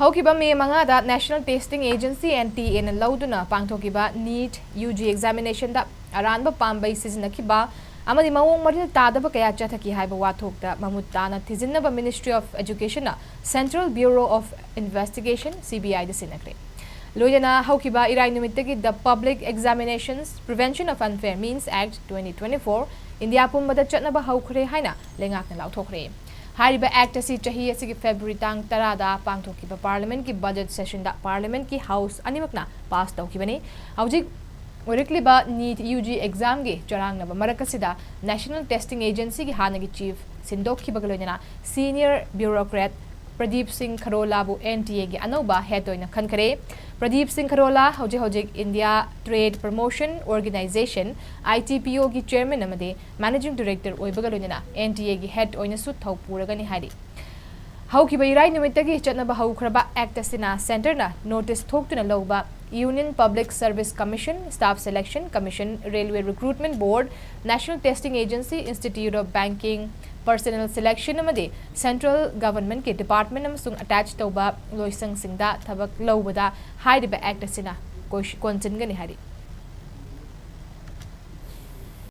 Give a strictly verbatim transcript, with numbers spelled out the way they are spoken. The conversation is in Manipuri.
ꯍꯧꯈꯤꯕ ꯃꯦ ꯃꯉꯥꯗ National Testing Agency, N T A ꯅ ꯂꯧꯗꯨꯅ ꯄꯥꯡꯊꯣꯛꯈꯤꯕ NEET U G examination ꯗ ꯑꯔꯥꯟꯕ ꯄꯥꯝꯕꯩ ꯁꯤꯖꯤꯟꯅꯈꯤꯕ ꯑꯃꯗꯤ ꯃꯑꯣꯡ ꯃꯔꯤꯜ ꯇꯥꯗꯕ ꯀꯌꯥ ꯆꯠꯊꯈꯤ ꯍꯥꯏꯕ ꯋꯥꯊꯣꯛꯇ ꯃꯃꯨꯠ ꯇꯥꯅ ꯊꯤꯖꯤꯟꯅꯕ Ministry of Education ꯅ Central Bureau of Investigation, C B I ꯗ ꯁꯤꯟꯅꯈ꯭ꯔꯦ꯫ ꯂꯣꯏꯅꯅ ꯍꯧꯈꯤꯕ ꯏꯔꯥꯏ ꯅꯨꯃꯤꯠꯇꯒꯤ The Public Examinations Prevention of Unfair Means Act twenty twenty-four India ꯄꯨꯝꯕꯗ ꯆꯠꯅꯕ ꯍꯧꯈ꯭ꯔꯦ ꯍꯥꯏꯅ ꯂꯩꯉꯥꯛꯅ ꯂꯥꯎꯊꯣꯛꯈ꯭ꯔꯦ꯫ ꯍꯥꯏꯔꯤꯕ Act ꯑꯁꯤ ꯆꯍꯤ ꯑꯁꯤꯒꯤ February ꯇꯥꯡ ꯇꯔꯥꯗ ꯄꯥꯡꯊꯣꯛꯈꯤꯕ Parliament ꯀꯤ budget session ꯗ Parliament ꯀꯤ House ꯑꯅꯤꯃꯛꯅ pass ꯇꯧꯈꯤꯕꯅꯤ꯫ ꯍꯧꯖꯤꯛ ꯑꯣꯏꯔꯛꯂꯤꯕ NEET U G exam ꯒꯤ ꯆꯔꯥꯡꯅꯕ ꯃꯔꯛ ꯑꯁꯤꯗ National Testing Agency ꯒꯤ ꯍꯥꯟꯅꯒꯤ chief ꯁꯤꯟꯗꯣꯛꯈꯤꯕꯒ ꯂꯣꯏꯅꯅ senior bureaucrat ꯄ꯭ꯔꯗꯤꯞ ꯁꯤꯡ ꯈꯔꯣꯂꯥꯕꯨ N T A ꯒꯤ ꯑꯅꯧꯕ head ꯑꯣꯏꯅ ꯈꯟꯈꯔꯦ꯫ ꯄ꯭ꯔꯗꯤꯞ ꯁꯤꯡ ꯈꯔꯣꯂꯥ ꯍꯧꯖꯤꯛ ꯍꯧꯖꯤꯛ India Trade Promotion Organisation, I T P O ꯒꯤ chairman ꯑꯃꯗꯤ managing director ꯑꯣꯏꯕꯒ ꯂꯣꯏꯅꯅ N T A ꯒꯤ head ꯑꯣꯏꯅꯁꯨ ꯊꯧ ꯄꯨꯔꯒꯅꯤ ꯍꯥꯏꯔꯤ꯫ ꯍꯧꯈꯤꯕ ꯏꯔꯥꯏ ꯅꯨꯃꯤꯠꯇꯒꯤ ꯆꯠꯅꯕ ꯍꯧꯈ꯭ꯔꯕ Act ꯑꯁꯤꯅ centre ꯅ notice ꯊꯣꯛꯇꯨꯅ ꯂꯧꯕ Union Public Service Commission, Staff Selection Commission, Railway Recruitment Board, National Testing Agency, Institute of Banking, Personnel Selection ꯑꯃꯗꯤ Central Government ꯀꯤ department ꯑꯃꯁꯨꯡ attach ꯇꯧꯕ ꯂꯣꯏꯁꯪꯁꯤꯡꯗ ꯊꯕꯛ ꯂꯧꯕꯗ ꯍꯥꯏꯔꯤꯕ Act ꯑꯁꯤꯅ ꯀꯣꯏ-, ꯀꯣꯟꯁꯤꯟꯒꯅꯤ ꯍꯥꯏꯔꯤ꯫